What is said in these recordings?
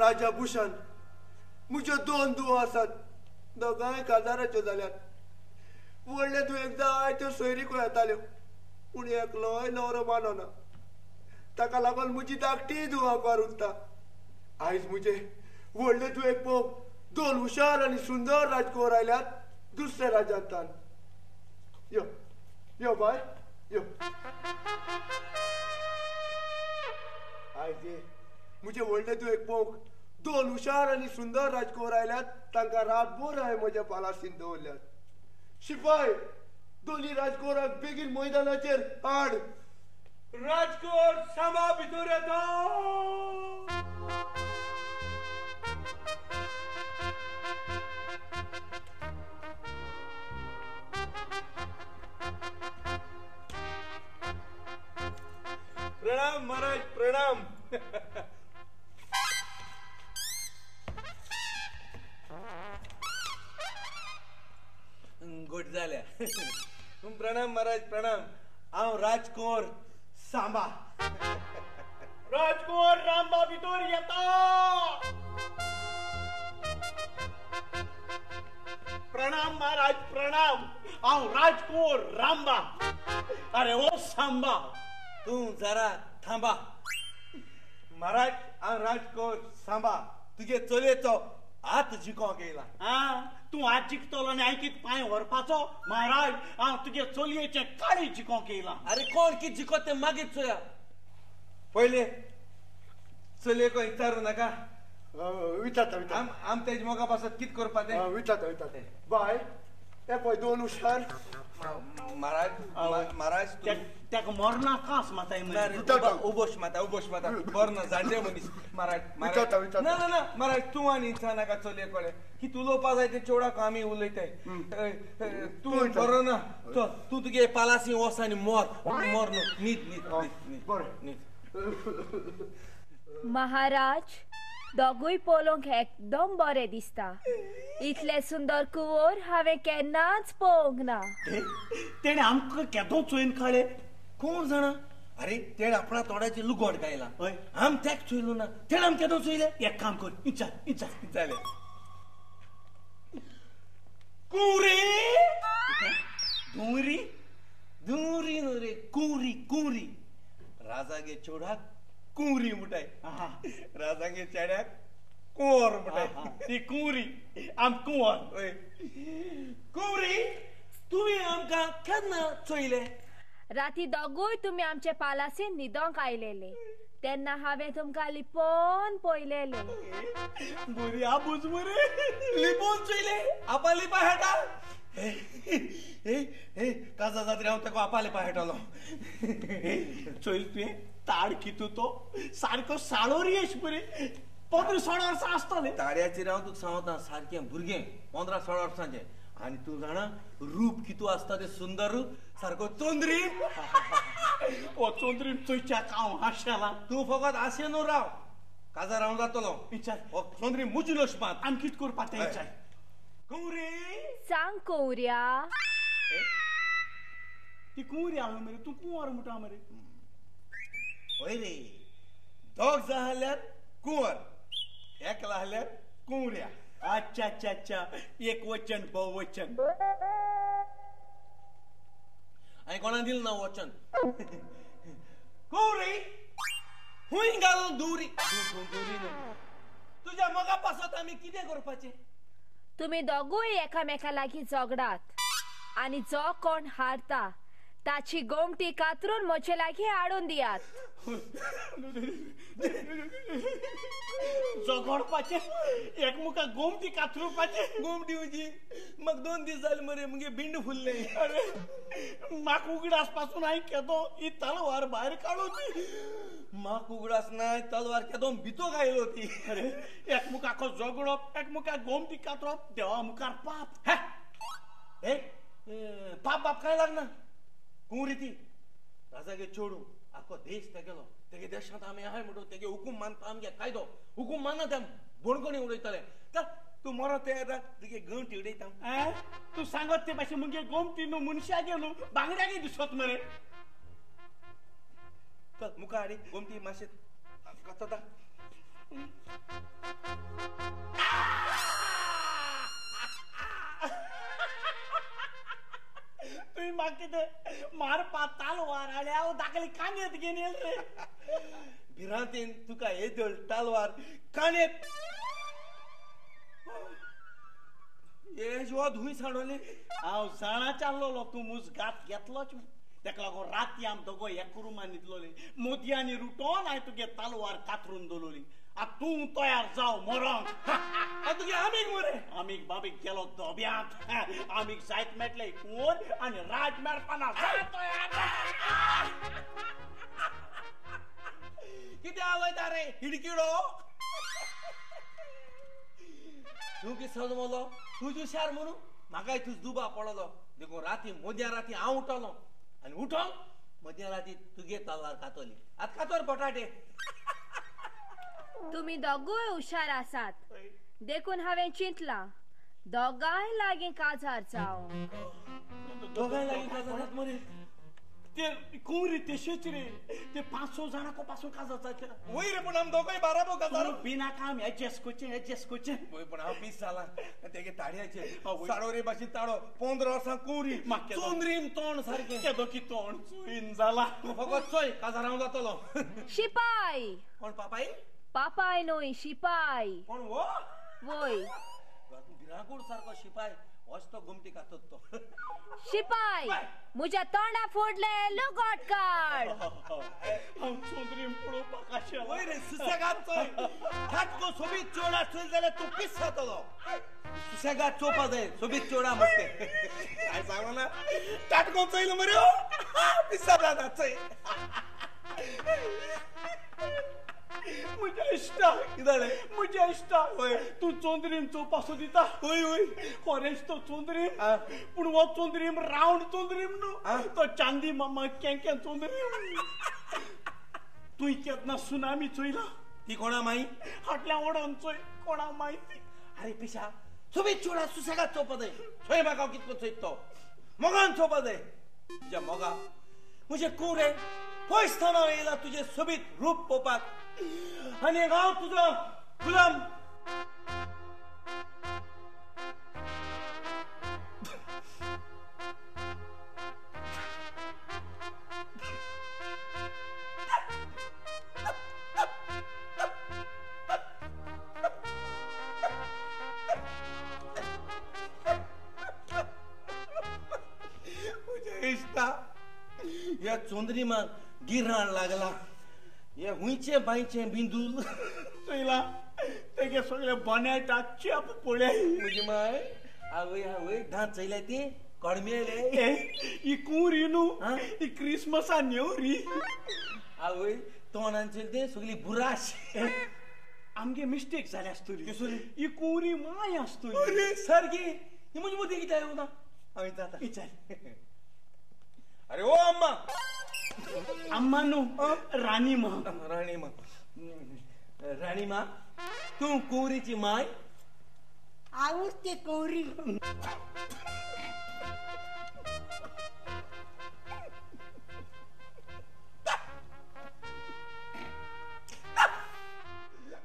राजा भूषण, म्हज्यो दोन धुवो आसात, दोगांय काजाराच्यो जाल्यात. व्हडले धुवेक जायत्यो सोयरीको येताल्यो, पूण एकलोय न्हवरो मानना. ताका लागून म्हजी धाकटी धूव आंकवार उरता. आयज म्हजे व्हडले धुवेक पळोवंक दोन हुशार आनी सुंदर राजकुंवर आयल्यात दुसऱ्या राज्यांतल्यान. यो यो बाय यो. आयज म्हजे व्हडले धुवेक पळोवंक दोन हुशार आनी सुंदर राजकुंवर आयल्यात. तांकां रातभर हांवें म्हज्या पालासीन दवरल्यात. शिपाय, दोनी राजकुंवराक बेगीन मैदानाचेर हाड. राजकुंवर सांबा भितर येता. प्रणाम महाराज, प्रणाम. गोट जाल्या. प्रणाम महाराज, प्रणाम. हांव राजकुंवर सांबा. राजकुंवर रामबा भितर येता. प्रणाम महाराज, प्रणाम. हांव राजकुंवर रामबा. अरे ओ सांबा, तूं जरा थांबा. महाराज, हांव राजकुंवर सांबा तुजे चलयेचो हात जिखोंक येयला. आं, तूं हात जिखतलो आनी हांवें कितें पांय व्हरपाचो? महाराज, हांव तुगे चलयेचें काळी जिखोंक येयला. अरे कोण कितें जिखत तें मागीर चोया. पयले चलयेक विचारू नाका. विचारता विचारता. आम तेज मोगा पासत कितें करपा तें विचारता विचारता. बाय, हे पळय दोन हुशार. महाराज, महाराज, ताका मरना कास माताय. उबोश माता, उबोश माता. बरो ना जाणटे मनीस. महाराज, ना ना ना महाराज, तूं आनी इत्सा नाका चलये कडेन कितें उलोवपा जाय तें चेवडाक आमी उलयताय. तूं बरो ना, तूं तुगे पालासी वच आनी मर. मर न्हू, न्हीद न्हीद न्हीद. बरें न्हीद. महाराज, दोगूय पळोवंक एकदम बरें दिसता. इतले सुंदर कुंवर हांवें केन्नाच पळोवंक ना. तेणें आमकां केदो चोयन काडले कोण जाणा. अरे तेणें आपणा तोंडाची लुगोट गायला. हय, आम तेक चोयलो ना, तेणें आम केदो चोयले. एक काम कर, इचार इचार. जालें. कुंवरी धुंवरी धुंवरी न्हू रे, कुंवरी कुंवरी. राजागे चेवडाक कुंवरी म्हणटाय, राजागे चेड्याक कुंवर म्हणटाय. ती कुंवरी, आम कुंवर. हय कुंवरी, तुवें आमकां केन्ना चोयले? राती दोगूय तुमी आमचे पालासीन न्हिदोंक आयलेले तेन्ना हांवें तुमकां लिपोवन पळयलेले. बरी आबूज मरे, लिपोवन चोयले. आपा लिपा हेटा. काजा जात्रे हांव ताका आपा लिपा हेटालो. चोयल तुवें ताड कितू तो सारको साळोरी येश बरे. 15-16 वर्सां आसतले. ताड्याचेर हांव तुका सांगता, सारकें भुरगें 15-16 वर्सांचें. आनी तूं जाणा रूप कितू आसता तें सुंदर रूप, सारको चोंद्रीम. ओ चोंद्रीम चोयच्याक हांव हांशेलां. तूं फकत आशेन न्हू राव, काजार हांव जातलो. विचार हो चोंद्रीम मुजी नशबांत. आनी कितें करपा तें विचार. कुंवरी सांग कुंवऱ्या. ती कुंवरी आहा मरे, तूं कुंवर म्हणटा मरे. हय रे, दोग जाण जाल्यार कुंवर, एकला जाल्यार कुंवऱ्या. अच्छा अच्छा अच्छा, एक वचन बहुवचन. हांवें कोणा दिलें ना वचन. कुंवरी हुंय घालून दुवरी दुवरी न्हू. तुज्या मोगा पासत आमी कितें करपाचें? तुमी दोगूय एकामेका लागीं झगडात आनी जो कोण हारता ताची गोमटी कातरून म्हजे लागीं हाडून दियात. झगडपाचें, एकमुखाक गोमटी कातरुपाचें. गोमटी म्हणजे म्हाका 2 दीस जाले मरे, मुगे बिंड फुल्लें. अरे म्हाका उगडास पासून हांवें केदो ही तलवार भायर काडून. म्हाका उगडास ना तलवार केदो भितो गायलो ती. अरे एकमुखाक झगडप, एकमुखाक गोमटी कातरप, देवा मुखार पाप. हे पाप बाप कांय लागना. कुंवरी ती राजागे चेडूं, आख्खो देश तेगेलो. तेगे देशांत आमी आहाय म्हणटो तेगे हुकूम मानता आमगे कायदो. हुकूम मानना ते बोणकोणी उडयतले. तर तूं मरो तयार राव, तुगे गोमटी उडयता. तूं सांगत ते भाशेन मुगे गोमटी न्हू मनशागे न्हू बांगड्यागे दिसत मरे. चल मुखार हाडी गोमटी मातशें कचता. ताकली कानेत घेवन येयल रे. भिरांतेन तुका येदोळ तालवार कानेत हे जिवा धुंय सांडवली. हांव जाणा चाललोलो तूं मुज घात घेतलोच. तेका लागून राती आम दोगो एक रुमान न्हिदलोले. मोदयांनी रुटोन हांवें तुगे तालवार कातरून दवरली. आतां तूं तयार जाव मरोंक. आतां तुगे आमीग मरे. आमीग बाबीक गेलो दोब्यांत. आमीग जायत मेटले कोण आनी राज मेळपाना. जा तयार. कितें आवयता रे हिडकिडो? तूं कितें समजलो तूं हुशार म्हणून म्हाकाय तुज दुबा पडलो. देखून राती मदल्या राती हांव उठलो आनी उठोन मदल्या राती तुगे तलवार कातोली. आतां कातोर बटाटे. तुमी दोगूय हुशार आसात देखून हांवें चिंतलां दोगांय लागीं काजार जावं. दोगांय लागीं काजार जात मरे? ते कुंवरी तेशेच रे ते 5-6 जाणां पासून काजार जाता. वय रे पूण आम दोगांय बाराबो काजार. बिना काम एडजस्ट करचें एडजस्ट करचें. वय पूण हांव पीस जाला तेगे ताडयाचेर साडोरे भाशेन ताडो. 15 वर्सां कुंवरी चोंदरीम तोंड सारकें. केदो की तोंड चोयन जाला. तूं फकत चोय काजार हांव जातलो. शिपाय. कोण पापाय? पापाय न्हय शिपाय. कोण वो? वय भिरांकूळ सारको शिपाय. वच तो गोमटी कातत तो. शिपाय म्हज्या तोंडा फोडले लुगोट काड. हांव चोंदरीम पळोवपाक आशेलां. वय रे सुसेगाद चोय. ठाटको सोबीत चोडा चोयल जाल्यार तूं पीस जातलो. सुसेगाद चोवपा जाय सोबीत चोडा म्हणटे. काय सांगो ना टाटको चोयल मरे पीस जाता चोय. म्हज्या इश्टा कितें जालें? म्हज्या इश्टा तूं चोंदरीम चोवपाक सोदिता. हय हय खरेंच तो चोंदरीम. पूण हो चोंदरीम रावंड चोंदरीम न्हू, तो चांदी मामा केंके चोंदरीम. तूं केन्ना सुनामी चोयला? ती कोणा माई? फाटल्या ओडोन चोय कोणा माई ती. अरे पिशा सोबीत चोडा सुसेगाद चोवपा जाय. चोय म्हाका कितको चोयत तो मोगान चोवपा जाय. तुज्या मोगा म्हजे कुंवरे पयस थाना येयला तुजें सोबीत रूप पळोवपाक आनी हांव तुजो गुलाम. म्हज्या इश्टा ह्या चोंदरीमाक गिराण लागला. हे हुंयचे बांयचे बिंदूल चोयला तेगे सगळे बोनेटा चेप पळय. म्हजी माय आवय आवय दांत चोयले ती कडमेले. ही कुंवरी न्हू ही क्रिसमसा नेवरी. आवय तोंडान चोयले ते सगळी बुराश. आमगे मिस्टेक जाली आसतली. कसली? ही कुंवरी माय आसतली. अरे सारकी ही म्हजी मती कित्याक येवना? हांव विचारता. विचार. अरे ओ अम्मा. अम्मा न्हू राणी मा. राणी मा. राणी मा तूं कुंवरीची माय? हांवूच ते कुंवरी.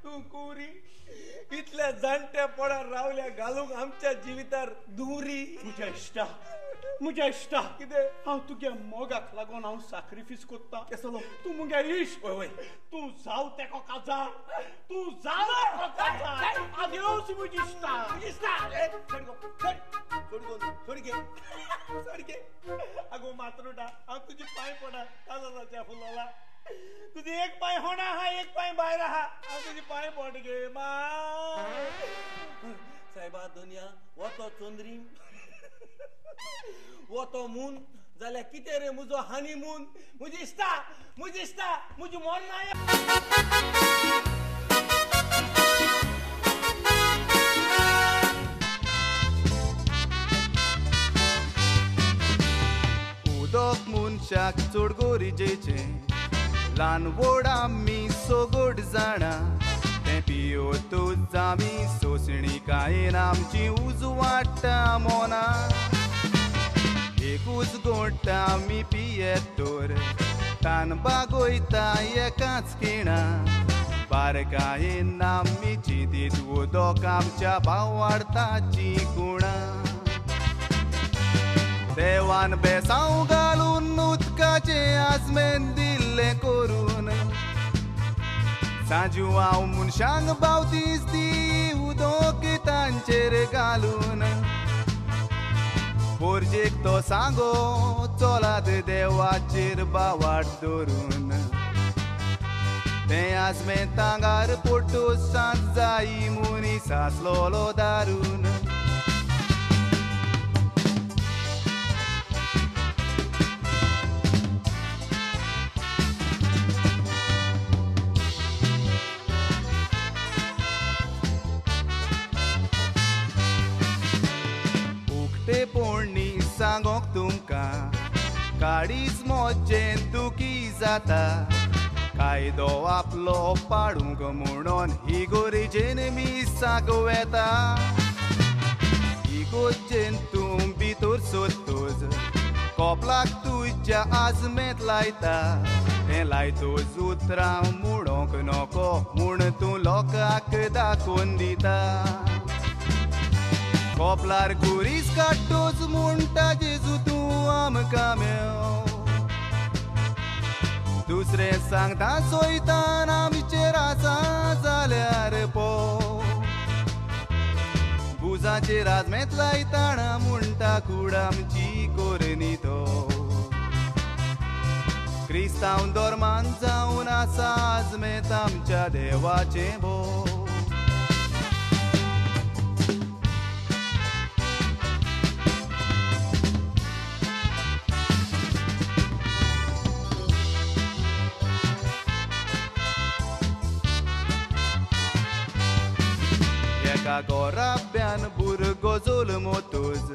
तूं कुंवरी इतल्या जाणट्यापणार रावल्या घालूंक आमच्या जिवितार दुरी. म्हज्या इश्टा म्हज्या इश्टा कितें? हांव तुगे मोगाक लागून हांव साक्रिफीस कोत्ता. केसलो? तूं मुगे इश्ट. वय वय तूं जाव तेको काजार. तूं जाव तेको काजार. आदेवस म्हजी इश्टा. इश्टा सोड गो सोड सोड गो सोड गे सोड गे. अगो मातरुटा हांव तुजी पांय पडा काजाराच्या फुलाला. तुजी एक पांय होणा आहा एक पांय भायर आहा. हांव तुजी पांय पड गे माय. सायबा दोनया हो तो चोंदरीम हो तो मून जाल्यार कितें रे म्हजो हनीमून. म्हजी इश्टा म्हजी इश्टा म्हजी मोन ना. उदक मनशाक चड गरजेचें. ल्हान व्हड आमी सगट जाणा तें पियोतूच आमी सोंसणीकायेन आमची उजवाडटा मोना. एकूच गोंट आमी पियेत तर तान बागोयता एकाच खिणा. बारकायेन आमी चिंतीत उदक आमच्या भावार्थाची गुणां. देवान बेसांव घालून उदक उदकाचें आजमेन दिल्लें करून सांजू हांव मनशांक बावतीस दी उदक तांचेर घालून पोरजेक तो सांगो चलात देवाचेर बावाट धरून तें आजमेन तांगार पोटो सांत जाई मनीस आसलोलो दारून. उक्तेपणी सांगोंक तुमकां काडीच मोजें दुखी जाता कायदो आपलो पाडूंक म्हणून ही गोरजेन मिसाक वेता ही गोरजेन तूं भितर सोदतोच कोपलाक तुज्या आजमेंत लायता तें लायतोच उतरां म्हणोंक नको म्हूण तूं लोकांक दाखोवन दिता कोपलार गुरीस काडटोच म्हणटा जेजू तूं आमकां मेव दुसरें सांगता सोयतान आमचेर आसा जाल्यार पो बुजाचेर आजमेंत लायताना म्हणटा कूड आमची कोरनी तो क्रिस्तांव धर्मान जावन आसा आजमेंत आमच्या देवाचें भो. एका गोराब्यान भुरगो जल्मतोच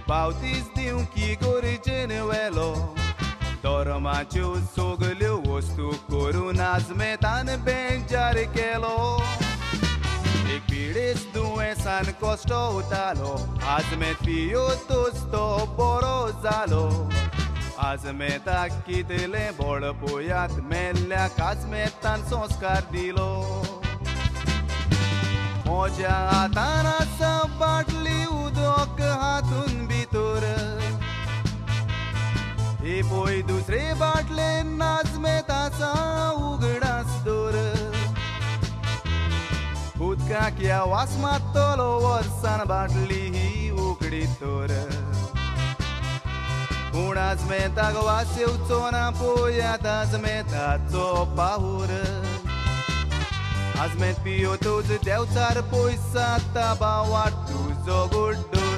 बावतीस दिवंक गोरजेन वेलो धर्माच्यो सगल्यो वस्तू करून आजमेतान बेजार केलो एक पिडेस दुयेंसान कश्ट उतालो आजमेत पियोतोच तो बरो जालो आजमेताक कितलें बळ पळयात मेल्ल्याक आजमेतान संस्कार दिलो. म्हज्या हातान आसा बाटली उदक हातून भितर हे पळय दुसरे बाटलेन आजमेत आसा उगडास दवर उदकाक ह्या वास मारतलो वर्सान बाटली ही उकडी तर पूण आजमेताक वास येवचो ना पळयात आजमेताचो पाहूर आजमेत पियो तुज देवचार पयस जाता बावाट तुजो गुड्डो.